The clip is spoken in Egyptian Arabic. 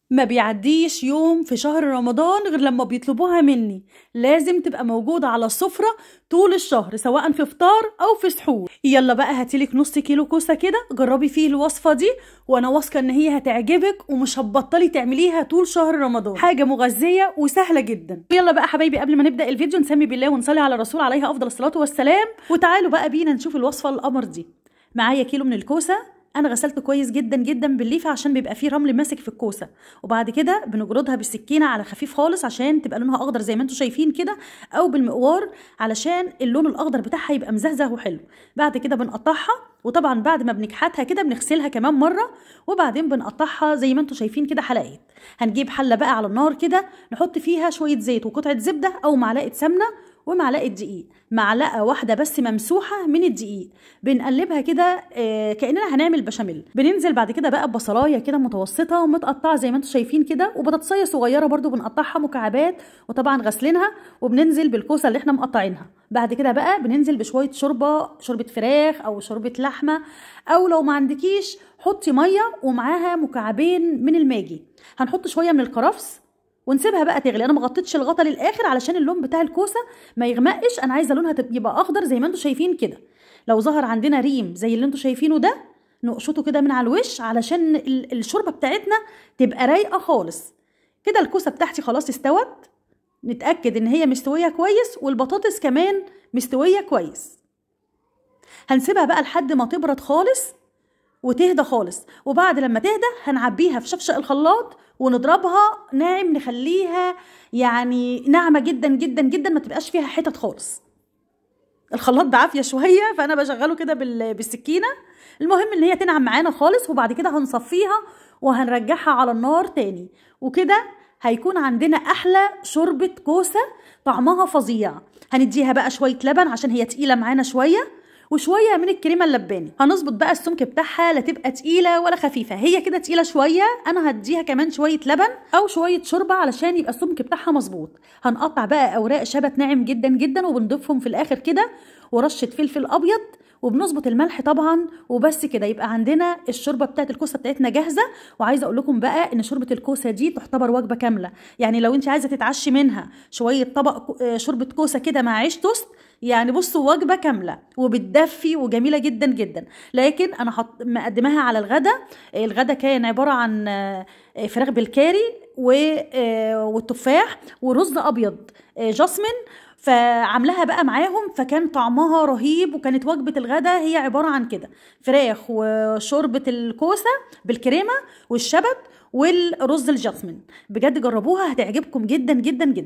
ما بيعديش يوم في شهر رمضان غير لما بيطلبوها مني، لازم تبقى موجودة على السفرة طول الشهر سواء في فطار او في سحور. يلا بقى هاتيلك نص كيلو كوسة كده، جربي فيه الوصفة دي وانا واثقة ان هي هتعجبك ومش هتبطلي تعمليها طول شهر رمضان. حاجة مغذية وسهلة جدا. يلا بقى حبايبي قبل ما نبدأ الفيديو نسمي بالله ونصلي على الرسول عليه افضل الصلاة والسلام، وتعالوا بقى بينا نشوف الوصفة القمر دي. معايا كيلو من الكوسة، انا غسلته كويس جدا جدا بالليفه عشان بيبقى فيه رمل ماسك في الكوسه، وبعد كده بنجردها بالسكينة على خفيف خالص عشان تبقى لونها اخضر زي ما انتم شايفين كده، او بالمقوار علشان اللون الاخضر بتاعها يبقى مزهزه وحلو. بعد كده بنقطعها، وطبعا بعد ما بنكحتها كده بنغسلها كمان مرة، وبعدين بنقطعها زي ما انتم شايفين كده حلقات. هنجيب حله بقى على النار كده نحط فيها شوية زيت وقطعه زبدة او معلقه سمنه ومعلقة دقيق، معلقه واحدة بس ممسوحة من الدقيق، بنقلبها كده كاننا هنعمل بشاميل. بننزل بعد كده بقى ببصلايه كده متوسطه ومتقطعه زي ما انتم شايفين كده، وبطاطسيه صغيرة برده بنقطعها مكعبات وطبعا غسلينها، وبننزل بالكوسه اللي احنا مقطعينها. بعد كده بقى بننزل بشوية شوربة، شوربة فراخ او شوربة لحمه، او لو ما عندكيش حطي مية ومعاها مكعبين من الماجي. هنحط شوية من الكرفس ونسيبها بقى تغلي. انا ما غطيتش الغطا للاخر علشان اللون بتاع الكوسه ما يغمقش، انا عايزه لونها يبقى اخضر زي ما انتم شايفين كده. لو ظهر عندنا ريم زي اللي انتم شايفينه ده نقشطه كده من على الوش علشان الشوربة بتاعتنا تبقى رايقة خالص كده. الكوسه بتاعتي خلاص استوت، نتاكد ان هي مستوية كويس، والبطاطس كمان مستوية كويس. هنسيبها بقى لحد ما تبرد خالص وتهدى خالص، وبعد لما تهدى هنعبيها في شفشق الخلاط ونضربها ناعم، نخليها يعني ناعمة جدا جدا جدا، ما تبقاش فيها حتت خالص. الخلاط بعافية شوية فانا بشغله كده بالسكينة. المهم ان هي تنعم معانا خالص، وبعد كده هنصفيها وهنرجعها على النار تاني، وكده هيكون عندنا احلى شوربة كوسة طعمها فظيع. هنديها بقى شوية لبن عشان هي تقيلة معانا شوية، وشوية من الكريمة اللباني. هنظبط بقى السمك بتاعها، لا تبقى تقيلة ولا خفيفة، هي كده تقيلة شوية، انا هديها كمان شوية لبن او شوية شوربة علشان يبقى السمك بتاعها مظبوط. هنقطع بقى اوراق شبت ناعم جدا جدا وبنضيفهم في الاخر كده، ورشه فلفل ابيض، وبنظبط الملح طبعا، وبس كده يبقى عندنا الشوربة بتاعت الكوسه بتاعتنا جاهزة. وعايزه اقول لكم بقى ان شوربة الكوسه دي تعتبر وجبة كاملة، يعني لو انت عايزه تتعشي منها شوية طبق شوربة كوسة كده مع عيش توست، يعني بصوا وجبة كاملة وبتدفي وجميلة جدا جدا. لكن انا مقدماها على الغدا. الغدا كان عبارة عن فراخ بالكاري والتفاح ورز ابيض جاسمين، فعاملاها بقى معاهم فكان طعمها رهيب. وكانت وجبة الغدا هي عبارة عن كده فراخ وشوربة الكوسة بالكريمة والشبت والرز الجاسمين. بجد جربوها هتعجبكم جدا جدا جدا.